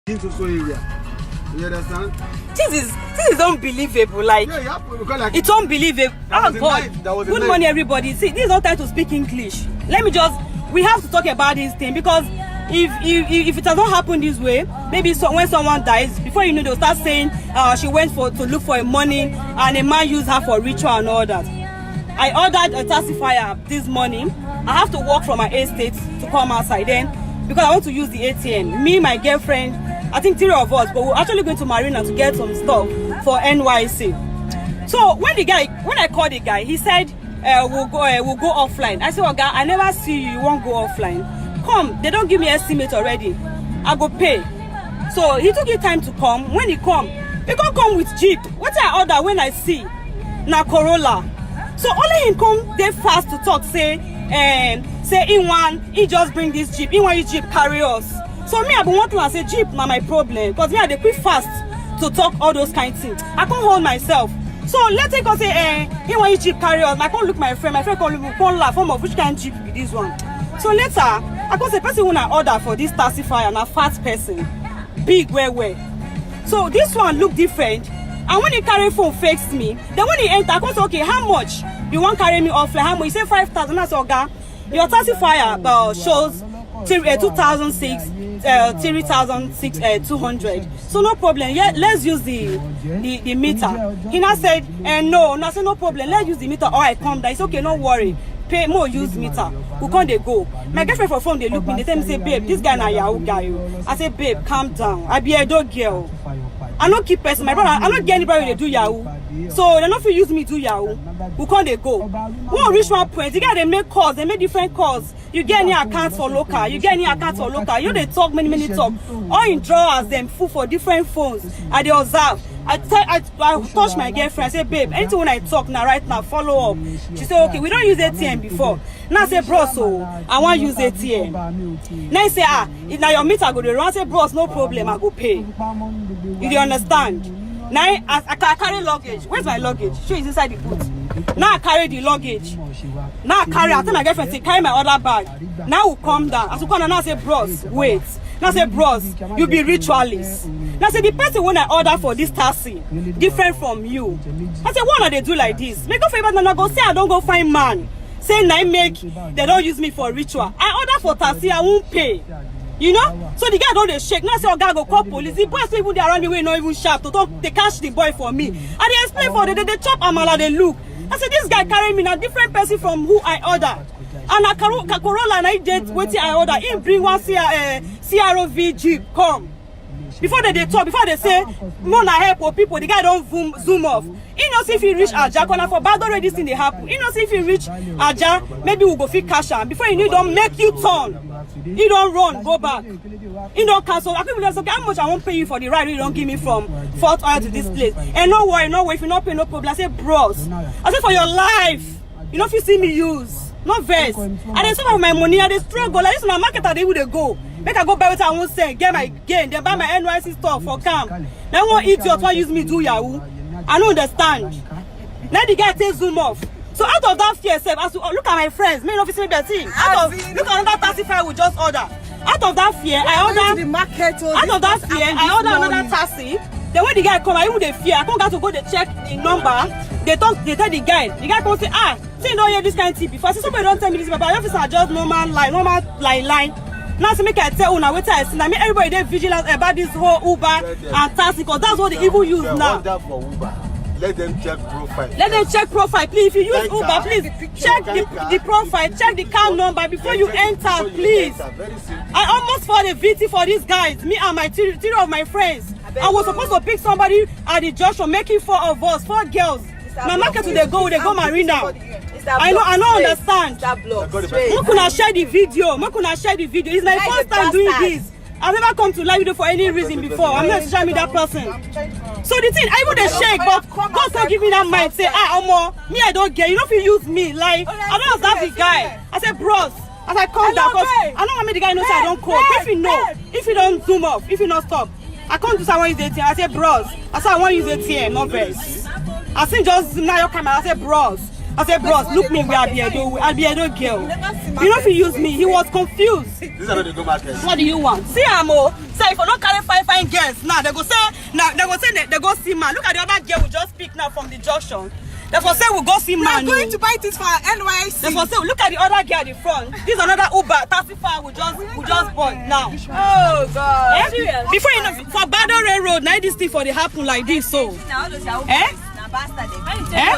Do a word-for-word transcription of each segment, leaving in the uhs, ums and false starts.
Into so area. You understand? This is this is unbelievable. Like, Yeah, you have to, because like it's unbelievable. That Oh was a God. Night. That was a Good night. Morning, everybody. See, this is not time to speak English. Let me just. We have to talk about this thing because if if, if it has not happened this way, maybe so when someone dies, before you know, they'll start saying uh, she went for to look for a money and a man used her for ritual and all that. I ordered a taxi fire this morning. I have to walk from my estate to come outside then because I want to use the A T M. Me, my girlfriend, I think three of us, but we're actually going to Marina to get some stuff for N Y C. So when the guy, when I called the guy, he said, uh, "We'll go, uh, we'll go offline." I said, "Oga, I never see you. You won't go offline. Come, they don't give me estimate already. I go pay." So he took his time to come. When he come, he can't come with jeep. What I order when I see na Corolla. So only him come dey fast to talk say, um, say he wan, he just bring this jeep, he wan use jeep carry us. So me, I be one thing, I say jeep na my problem because me, I dey quick fast to talk all those kind things. I can't hold myself. So let's take us say, eh, he wan use jeep carry us. I can't look my friend, my friend can't look me, can't laugh. Form of which kind jeep be this one? So later, I can't say person when I order for this taxi fire na fat person, big well well. So this one look different. And when he carry phone face me, then when he enter, I come say, "Okay, how much? You wan carry me offline? How much?" He say, "Five thousand." I say, "Oga, your taxi fire uh, shows three, uh, two thousand six, uh, three thousand six, uh, two hundred. So no problem. Yeah, let's use the the, the meter." He now said, eh, "No." And I said, "No problem. Let's use the meter or I come down." He said, "Okay, no worry. Pay more, use meter. We come dey go." My girlfriend for phone dey look me. They tell me say, "Babe, this guy na Yahoo guy." Oh. I say, "Babe, calm down. I be Edo girl. I no keep person. My brother, I no get anybody wey dey do Yahoo. So they no fit use me do Yahoo." We come dey go. When we reach one point, the guy dey make calls, dey make different calls. "You get any account for local? You get any account for local?" You dey talk many many talk. All in drawers dem full for different phones. I dey observe. I tell I, I touch my girlfriend. I say, "Babe, anything when I talk now, right now, follow up." She say, "Okay, we don't use A T M before." Now I say, "Bros, so I wan use A T M." Now he say, "Ah, if na your meter go dey run." I say, "Bros, no problem, I go pay." You dey understand? Now I, I, I carry luggage. Where's my luggage? She is inside the boot. Now I carry the luggage. Now I carry. I tell my girlfriend say, "Carry my other bag." Now we come down. As we come down, now I say, "Bros, wait." Now I say, "Bros, you be ritualist." Now I say, "The person when I order for this taxi different from you." I say, "What are they do like this? Make up for everybody. Now go say I don't go find man. Say na him make they don't use me for ritual. I order for taxi, I won't pay." You know? So the guy don't dey shake. Now I say, "Oga, go call police." The boys wey even dey around me wey no even sharp to talk, they catch the boy for me. I dey explain for them, they, they chop amala, they look. I say, "This guy carry me na different person from who I order." And na Caro- Corolla na he dey wetin I order. He bring one C R, uh, C R O V jeep come. Before they dey talk, before they say, "More na help for people," the guy don't zoom, zoom off. He no see if he reach Aja corner for Badore, this thing dey happen. He no see if he reach Aja, maybe we go fit cash am. Before you need don't make you turn. He don't run, go back. He don't cancel. I couldn't say, "Okay, how much I won't pay you for the ride you don't give me from Fort Oil to this place?" And no worry, no worry. If you not pay, no problem. I say, "Bros," I say, "for your life, you know if you see me use, no vex. I dey suffer for my money. I dey struggle. Like this na market I dey even dey go. Make I go buy wetin I wan sell, get my gain, then buy my N Y C stuff for camp." Now one idiot wan use me do Yahoo. I no understand. Now the guy take zoom off. So out of that fear, sef, as you look at my friends, me no fit see me better. Out of look at another taxi fare we just order. Out of that fear, I Going to order. The market. Oh, Out of that this fear, and I this order another morning. Taxi. Then when the guy come, I even dey fear. I come got to go dey check the number. They talk, they tell the guy. The guy come say, "Ah, see, you don't hear this kind of thing before." I say, "Somebody don't tell me this, but I don't feel say I just normal lie, normal lie, lie." Now say make I tell una wetin I see. Now make everybody dey vigilant about this whole Uber and taxi, 'cause that's what they even use Yeah, now. Order for Uber. Let them check profile. Let them check profile, please. If you use Check Uber, car. Please check the, the profile, check the car number before you enter, please. Enter. Very simple. I almost fought a V T for these guys, me and my three, three of my friends. I was supposed to pick somebody at the junction, making four of us, four girls. Na market we dey go, we dey go Marina. I know, I no understand. That block. Everybody Straight. Make una share the video. Make una share the video. It's my Like first the time doing bastard. This. I've never come to live video for any reason before. I'm not a social media person. So the thing, I even dey shake, but God come give me that mind. Say, "Ah, omo, me I don't get. You know if you use me, like I don't have the guy." I said, "Bros, as I come down, 'cause I don't want me the guy know say I don't call. If you know, if you don't zoom off, if you not stop, I can't do so. I want use A T M." I said, "Bros, I said I want use A T M, not vex." I said, "Just now your camera." I said, "Bros." I said, "Bros, look me, we are the Edo, I be Edo girl. You know if you use me." He was confused. These are not the go market. What do you want? See, I'm all. Say if I don't carry five five Ah, they go say, now they go say they, they go see man. Look at the other girl we just pick now from the junction. They for say we go see man. We are going to buy things for our N Y C. They for say, look at the other girl at the front. This is another Uber, taxi fare we just we just bought now. Oh God. Eh? Before you know, for Badore Road, now this thing for the happen like this. So, eh? Eh?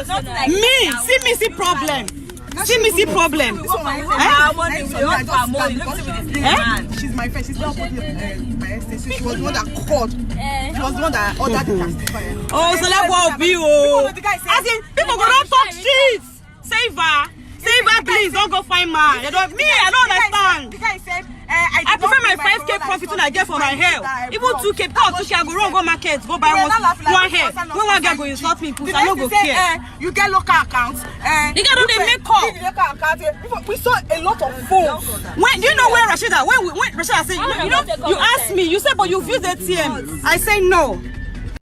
Me, see me see problem. See me see problem. Eh? She's my friend. She's not body uh, my ex. She was the one that called. She was the one that ordered the taxi fare. Oh, so that will be oh. As in, people go not talk shit. Save her. Save her, please. Don't go find man. You don't, me, I don't understand. The guy said, eh, I, I prefer my five K profit when I get for my hair. Even two K, because two K, I go run, go market, go buy one, one hair. When one guy go insult me, put, I no go care. You get local accounts. Eh, the guy don't they make call. Local accounts. We saw a lot of phones. When do you know where Rashida? When we, when Rashida said, you know, you asked me. You said, but you've used A T M. I say no.